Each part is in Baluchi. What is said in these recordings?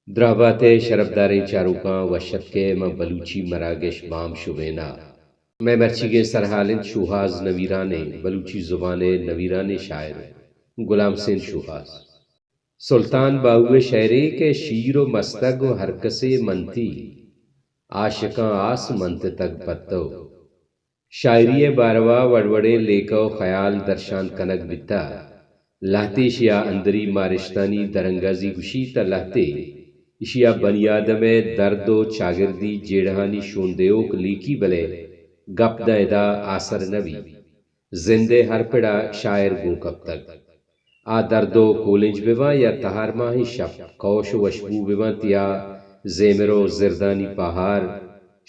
دراہ بات ئے شرپداریں چاروکاں، وش اتک ئے ماں بلوچی مراگش بام شبین ءَ۔ مئے مرچیگیں سرھال اِنت شوھاز نویران ءِ بلوچی زبان ءِ نویرانیں شاعر غلام حسین شوھاز۔ سلطان باھو ءِ شئیرے کہ شیر ءُ مستگ ءُ ھر کسے منتی، عاشقاں آس منتتگ پہ تو۔ شاعری ءِ باروا وڑ وڑیں لیکہ ءُ خیال درشان کنگ بیتہ۔ لھتے ایشی ءَ اندری مارشتانی درانگازی گوشیت ءُ لھتے ایشی ءَ بنی آدم ءِ درد ءُ چاگردی جیڑھانی شون دیوک لیکی، بلے گپ داں ادا آسر نہ بیت۔ زند ءِ ھر پڑ ءَ شاعر گون کپتگ۔ آ درد ءُ کولنج بہ باں یا تھارماہیں شپ، کوش ءُ وشبو بہ بنت یا زیمر ءُ زردانی پاھار،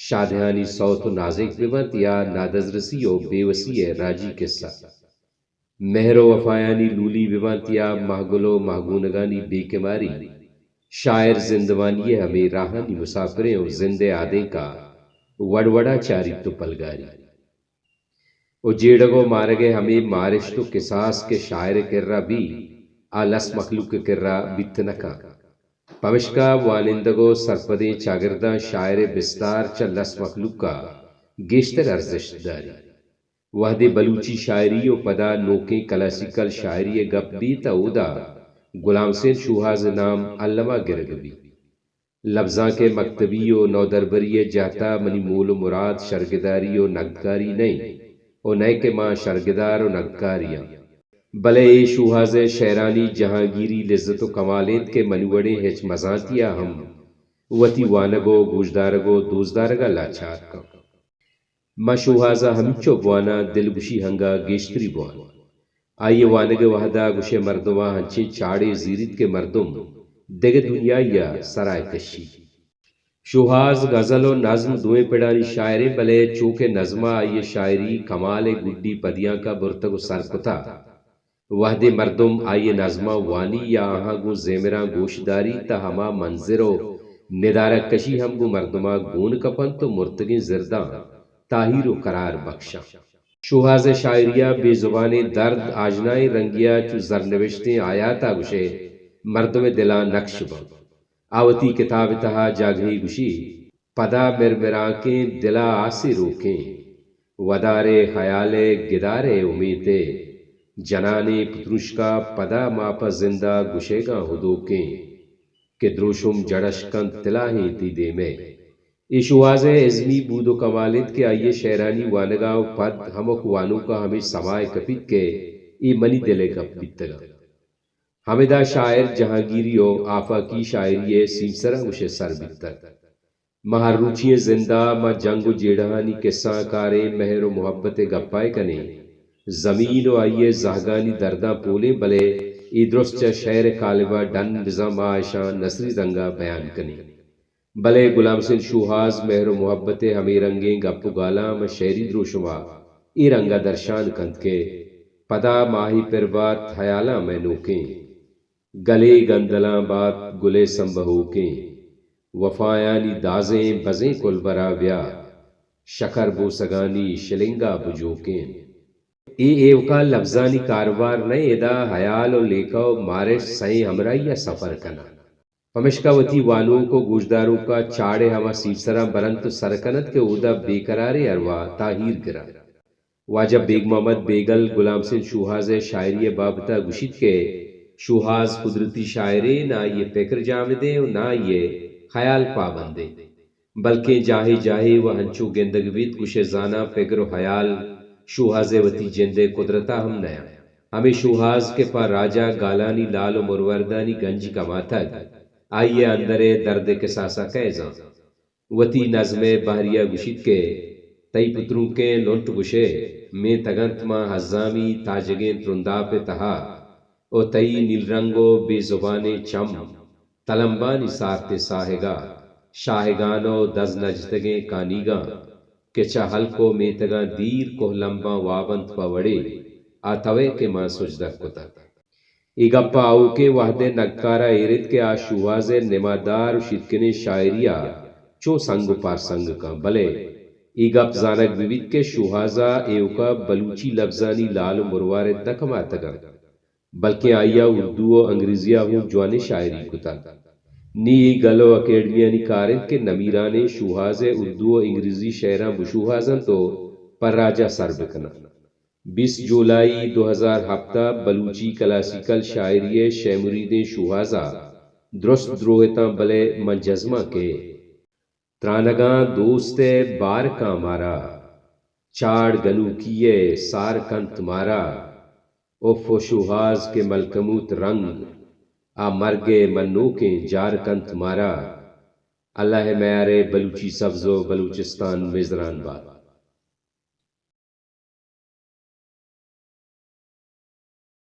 شادھانی سوت ءُ نازینک بہ بنت یا نادزرسی ءُ بے وسی ءِ راجی کسہ، مھر ءُ وفایانی لولی بہ بنت یا مھگل ءُ مھگونگانی بے کماری، شاعر زندمانی ءِ ھمے راھانی مساپریں ءُ زند ءِ آدینک ءَ وڑ وڑ ءَ چاریت ءُ پلگاریت۔ ءُ جیڑگ ءُ مارگ ءِ ھمے مارشت ءُ کساس کہ شاعر ءِ کرا بیت، آ لس مھلوک ءِ کرا بیت نہ کنت۔ پمشکا وانندگ ءُ سرپدیں چاگرداں شاعر ءِ بستار چہ لس مھلوک ءَ گیشتر ارزشت داریت۔ وھدے بلوچی شاعری ءُ پدا نوکیں کلاسیکل شاعری ءِ گپ بیت، اودا غلام حسین شوھاز ءِ نام الم ءَ گرگ بیت۔ لبزانک ءِ مکتبی ءُ نودربری ءِ جھت ءَ منی مول ءُ مراد شرگداری ءُ نگدکاری نہ اِنت ءُ نئیکہ ما شرگدار ءُ نگدکاری آں، بلے اے شوھاز ءِ شئیرانی جھانگیری لزت ءُ کمال اِنت کہ منی وڑیں ھچ مزانتی ءَ ھم وتی وانگ ءُ گوشدارگ ءُ دوستدارگ ءَ لاچار کنت۔ ما شوھاز ءَ ھمینچو بواناں، دلگوشی ھنگا گیشتری بوان۔ آئی ءِ وانگ ءِ وھد ءَ گوشئے مردم ءَ انچیں چاڑے زیریت کہ مردم دگہ دنیائی ءَ سرا کشیت۔ شوھاز غزل ءُ نظم دوئیں پڑانی شاعرے، بلے چو کہ نظم ءَ آئی ءِ شاعری کمال ءِ گڈی پدیانک ءَ برتگ ءُ سر کتہ، وھدے مردم آئی ءِ نظماں وانی یا آھاں گوں زیمراں گوش داریت، تہ ھما منظر ءُ ندارگ کشی ھم گوں مردماں گون کپنت ءُ مرتگیں زرداں تاھیر ءُ قرار بکشاں۔ شوھاز ءِ شاعری ءَ بے زبانیں درد آژنائیں رنگے ءَ چو زرنبشتیں آیات ءَ گوشئے مردم ءِ دلاں نکش بنت۔ آ وتی کتاب ءِ تہا جاگہے گوشی، پدا مرمرانکیں دل ءَ آسے روکیں، ودار ءِ خیال ءِ گدار ءِ امیت ءِ، جنانیں پتروشکا پدا ما پہ زند ءَ گشئیگاں ھدوکیں، کہ دروشم جڑش کنت تلاھیں تئی دیم ءِ۔ اے شوھاز ءِ ازمی بود ءُ کمال اِنت کہ آئی ءِ شئیرانی وانگ ءَ ءُ پد ھمک وانوک ءَ ھمے سما ءَ کپیت کہ اے منی دل ءِ گپ بیتگ اَنت۔ ھمدا شاعر جھانگیری ءُ آفاکی شاعری ءِ سیمسراں گوشئے سر بیتگ۔ ما ھر روچی ئیں زند ءَ ما جنگ ءُ جیڑھانی کسہاں کاریں، مھر ءُ محبت ءِ گپا ئے کنیں، زمین ءُ آئی ءِ زھگانی درداں پولیں، بلے اے درست چہ شئیر ءِ کالب ءَ ڈن بزاں ما اشاں نثری رنگ ءَ بیان کنیں۔ بلے غلام حسین شوھاز مھر ءُ محبت ءِ ھمے رنگیں گپ ءُ گالاں مئے شئیری دروشم ءَ اے رنگ ءَ درشان کنت کہ پدا ماھی پر بات ھیالاں مئے نوکیں، گلے گندلاں بات گل ءِ سمبھوکیں، وفایانی دازیں بزیں کلبر ءَ بیا، شکر بوسگانی شلنگ ءَ بجوکیں۔ اے ایوک ءَ لبزانی کاروبار نہ اِنت، ادا ھیال ءُ لیکہ ءُ مارشت سئیں ھمراھی ءَ سفر کناں۔ پمشکا وتی وانوک ءُ گوشداروک ءَ چاڑ ءِ ھما سیمسراں برنت ءُ سر کننت کہ اودا بے قراریں ارواہ تاھیر گراں۔ واجہ بیگ محمد بیگل غلام حسین شوھاز ءِ شاعری ءِ بابت ءَ گوشیت کہ شوھاز قدرتی شاعرے، نہ آئی ءِ پکر جامدیں ءُ نہ آئی ءِ خیال پابندیں، بلکیں جاھے جاھے وَ ھنچو گندگ بیت گوشئے زاناں پگر ءُ ھیال شوھاز ءِ وتی جند ءِ قدرت ءَ ھم نیاں۔ ھمے شوھاز کہ پہ راج ءَ گالانی لال ءُ مروردانی گنج کماتگ، آئی ءِ اندر ءِ درد ءِ کساس ءَ کئے زانت؟ وتی نظم ءِ بھری ءَ گوشیت کہ تئی پترونکیں لنٹ گوشئے، میتگ اَنت ماں ھزامی تاجگیں ترنداپ ءِ تہا ءُ تئی نیل رنگ ءُ بے زبانیں چم تلمبانی سارتیں ساھگ ءَ، شاھگان ءُ دز نجتگیں کانیگاں کہ چہ ھلک ءُ میتگاں دیر کوہ لمباں واب اَنت پہ وڑے آ توئے کہ ماں سجدگ کتگ۔ اے گپ ءَ آؤکیں وھد ءِ نگدکار ءَ ایر اِنت کہ آ شوھاز ءِ نمادار ءُ شیرکنیں شاعری ءَ چوں سنگ ءُ پارسنگ کنت، بلے اے گپ زانگ بہ بیت کہ شوھاز ءَ ایوک ءَ بلوچی لبزانی لال ءُ مروارد نہ کماتگ اَنت، بلکیں آئی ءَ اردو ءُ انگریزی ءَ ھوں جوانیں شاعری کتگ۔ نی اے گل ءُ اکیڈمیانی کار اِنت کہ نمیرانیں شوہاز ءِ اردو ءُ انگریزی شئیراں بشوہازنت ءُ پہ راج ءَ سر بکناں۔ بیست جولائی دو ہزار ہپت ءَ بلوچی کلاسیکل شاعری ءِ شے مریدیں شوہاز ءَ درست دروہتاں، بلے من جزماں کہ ترانگاں دوست ءِ بار کاں مارا، چاڑ گنوکی ءِ سار کنت مارا۔ اف ءُ شوہاز کہ ملکموت رنگ، آ مرگ ءِ منوکیں جار کنت مارا۔ اللہ ءِ میار ءَ بلوچی سبز ءُ بلوچستان مزران بات۔